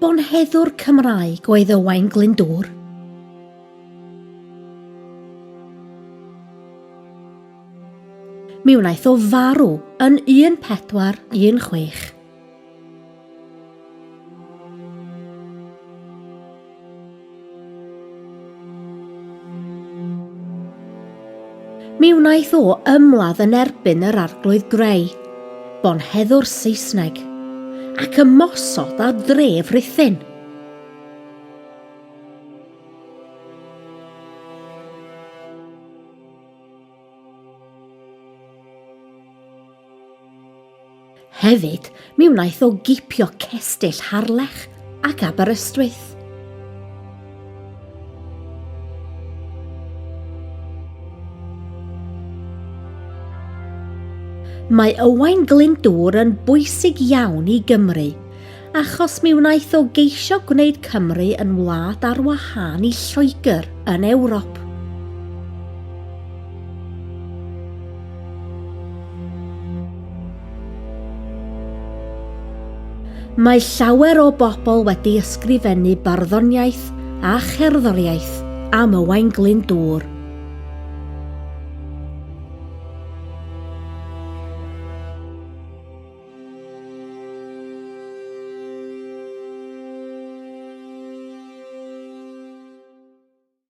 Bonheddwr Cymraeg oedd Owain Glyndŵr. Mi wnaeth o farw yn 1416. Mi wnaeth o ymladd yn erbyn yr Arglwydd Grey, bonheddwr Saesneg, ac ymosod ar dref Rhuthun. Hefyd, mi wnaeth o gipio cestyll Harlech ac Aberystwyth. Mae Owain Glyndŵr yn bwysig iawn i Gymru, achos mi wnaeth o geisio gwneud Cymru yn wlad ar wahân i Lloegr yn Ewrop. Mae llawer o bobl wedi ysgrifennu barddoniaeth a cherddoriaeth am Owain Glyndŵr.